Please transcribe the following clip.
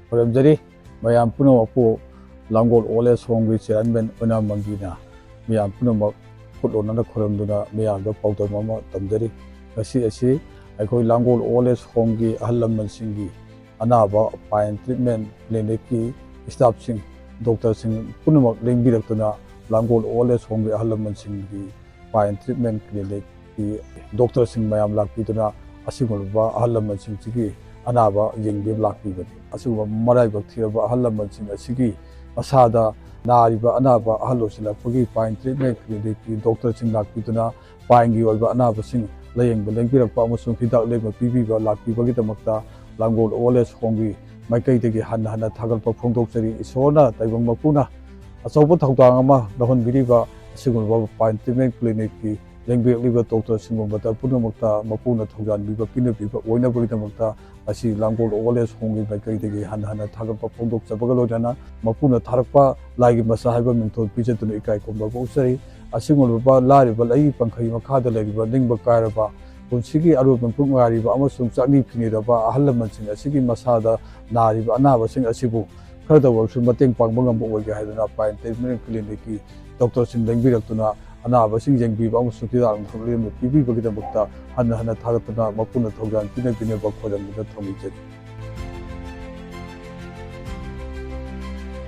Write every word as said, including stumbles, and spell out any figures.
ꯈꯣꯏꯔꯝꯖꯔꯤ꯫ ꯃꯌꯥꯝ ꯄꯨꯝꯅꯃꯛꯄꯨ ꯂꯥꯡꯒꯣꯜ old age ꯍꯣꯝꯒꯤ chairman ꯑꯣꯏꯅꯥꯝ ꯃꯪꯒꯤꯅ ꯃꯌꯥꯝ ꯄꯨꯝꯅꯃꯛ ꯈꯨꯠ ꯂꯣꯟꯅꯅ ꯈꯣꯏꯔꯝꯗꯨꯅ ꯃꯌꯥꯝꯗ ꯄꯥꯎꯗꯝ ꯑꯃ ꯇꯝꯖꯔꯤ꯫ ꯉꯁꯤ ꯑꯁꯤ ꯑꯩꯈꯣꯏ ꯂꯥꯡꯒꯣꯜ ꯑꯣꯜ ꯑꯦꯖ ꯍꯣꯝꯒꯤ ꯑꯍꯜ ꯂꯃꯟꯁꯤꯡꯒꯤ ꯑꯅꯥꯕ ꯄꯥꯏꯟ ꯇ꯭ꯔꯤꯠꯃꯦꯟ ꯀ꯭ꯂꯤꯅꯤꯛꯀꯤ ꯁ꯭ꯇꯥꯐꯁꯤꯡ, ꯗꯣꯛꯇꯔꯁꯤꯡ ꯄꯨꯝꯅꯃꯛ ꯂꯦꯡꯕꯤꯔꯛꯇꯨꯅ ꯂꯥꯡꯒꯣꯜ ꯑꯣꯜ ꯑꯦꯖ ꯍꯣꯝꯒꯤ ꯑꯍꯜ ꯂꯃꯟꯁꯤꯡꯒꯤ ꯄꯥꯏꯟ ꯇ꯭ꯔꯤꯠꯃꯦꯟ ꯀ꯭ꯂꯤꯅꯤꯛꯀꯤ ꯗꯣꯛꯇꯔꯁꯤꯡ ꯃꯌꯥꯝ ꯂꯥꯛꯄꯤꯗꯨꯅ ꯑꯁꯤꯒꯨꯝꯂꯕ ꯑꯍꯜ ꯂꯃꯟꯁꯤꯡꯁꯤꯒꯤ ꯑꯅꯥꯕ ꯌꯦꯡꯕꯤꯕ ꯂꯥꯛꯄꯤꯕꯅꯤ꯫ ꯑꯁꯤꯒꯨꯝꯕ ꯃꯔꯥꯏꯕꯛ ꯊꯤꯔꯕ ꯑꯍꯜ ꯂꯃꯟꯁꯤꯡ ꯑꯁꯤꯒꯤ ꯃꯁꯥꯗ ꯅꯥꯔꯤꯕ ꯑꯅꯥꯕ ꯑꯍꯜ ꯑꯣꯏꯁꯤꯜꯂꯛꯄꯒꯤ ꯄꯥꯏꯟ ꯇ꯭ꯔꯤꯠꯃꯦꯟ ꯀ꯭ꯂꯤꯅꯤꯛꯀꯤ ꯗꯣꯛꯇꯔꯁꯤꯡ ꯂꯥꯛꯄꯤꯗꯨꯅ ꯄꯥꯏꯟꯒꯤ ꯑꯣꯏꯕ ꯑꯅꯥꯕꯁꯤꯡ ꯂꯥꯌꯦꯡꯕ ꯂꯦꯡꯕꯤꯔꯛꯄ ꯑꯃꯁꯨꯡ ꯍꯤꯗꯥꯛ ꯂꯦꯡꯕ ꯄꯤꯕꯤꯕ ꯂꯥꯛꯄꯤꯕꯒꯤꯗꯃꯛꯇ ꯂꯥꯡꯒꯣꯜ ꯑꯣꯜ ꯑꯦꯖ ꯍꯣꯝꯒꯤ ꯃꯥꯏꯀꯩꯗꯒꯤ ꯍꯟꯅ ꯍꯟꯅ ꯊꯥꯒꯠꯄ ꯐꯣꯡꯗꯣꯛꯆꯔꯤ꯫ ꯏꯁꯣꯔꯅ ꯇꯥꯏꯕꯪ ꯃꯄꯨꯅ ꯑꯆꯧꯕ ꯊꯧꯗꯥꯡ ꯑꯃ ꯂꯧꯍꯟꯕꯤꯔꯤꯕ ꯑꯁꯤꯒꯨꯝꯂꯕ ꯄꯥꯏꯟ ꯇ꯭ꯔꯤꯠꯃꯦꯟ ꯀ꯭ꯂꯤꯅꯤꯛꯀꯤ ꯂꯦꯡꯕꯤꯔꯛꯂꯤꯕ ꯗꯣꯛꯇꯔꯁꯤꯡꯒꯨꯝꯕꯗ ꯄꯨꯝꯅꯃꯛꯇ ꯃꯄꯨꯅ ꯊꯧꯖꯥꯟꯕꯤꯕ ꯄꯤꯅꯕꯤꯕ ꯑꯣꯏꯅꯕꯒꯤꯗꯃꯛꯇ ꯉꯁꯤ ꯂꯥꯡꯒꯣꯜ ꯑꯣꯜ ꯑꯦꯖ ꯍꯣꯝꯒꯤ ꯃꯥꯏꯀꯩꯗꯒꯤ ꯍꯟꯅ ꯍꯟꯅ ꯊꯥꯒꯠꯄ ꯐꯣꯡꯗꯣꯛꯆꯕꯒ ꯂꯣꯏꯅꯅ ꯃꯄꯨꯅ ꯊꯥꯔꯛꯄ ꯂꯥꯏꯒꯤ ꯃꯆꯥ ꯍꯥꯏꯕ ꯃꯤꯡꯊꯣꯜ ꯄꯤꯖꯗꯨꯅ ꯏꯀꯥꯏ ꯈꯨꯝꯅꯕ ꯎꯠꯆꯔꯤ꯫ ꯑꯁꯤꯒꯨꯝꯂꯕ ꯂꯥꯏꯔꯕ ꯂꯩꯏ ꯄꯪꯈꯩ ꯃꯈꯥꯗ ꯂꯩꯔꯤꯕ ꯅꯤꯡꯕ ꯀꯥꯏꯔꯕ ꯄꯨꯟꯁꯤꯒꯤ ꯑꯔꯣꯏꯕ ꯃꯤꯀꯨꯞ ꯉꯥꯏꯔꯤꯕ ꯑꯃꯁꯨꯡ ꯆꯥꯛꯅꯤ ꯐꯤꯅꯤꯔꯕ ꯑꯍꯜ ꯂꯃꯟꯁꯤꯡ ꯑꯁꯤꯒꯤ ꯃꯁꯥꯗ ꯅꯥꯔꯤꯕ ꯑꯅꯥꯕꯁꯤꯡ ꯑꯁꯤꯕꯨ ꯈꯔꯗ ꯑꯣꯏꯔꯁꯨ ꯃꯇꯦꯡ ꯄꯥꯡꯕ ꯉꯝꯕ ꯑꯣꯏꯒꯦ ꯍꯥꯏꯗꯨꯅ ꯄꯥꯏꯟ ꯇ꯭ꯔꯤꯠꯃꯦꯟ ꯀ꯭ꯂꯤꯅꯤꯛꯀꯤ ꯗꯣꯛꯇꯔꯁꯤꯡ ꯂꯦꯡꯕꯤꯔꯛꯇꯨꯅ ꯑꯅꯥꯕꯁꯤꯡ ꯌꯦꯡꯕꯤꯕ ꯑꯃꯁꯨꯡ ꯍꯤꯗꯥꯛ ꯂꯥꯡꯊꯛ ꯂꯦꯝꯅ ꯄꯤꯕꯤꯕꯒꯤꯗꯃꯛꯇ ꯍꯟꯅ ꯍꯟꯅ ꯊꯥꯒꯠꯇꯨꯅ ꯃꯄꯨꯅ ꯊꯧꯖꯥꯜ ꯄꯤꯅꯕꯤꯅꯕ ꯈꯣꯏꯔꯝꯗꯨꯅ ꯊꯝꯖꯔꯤ꯫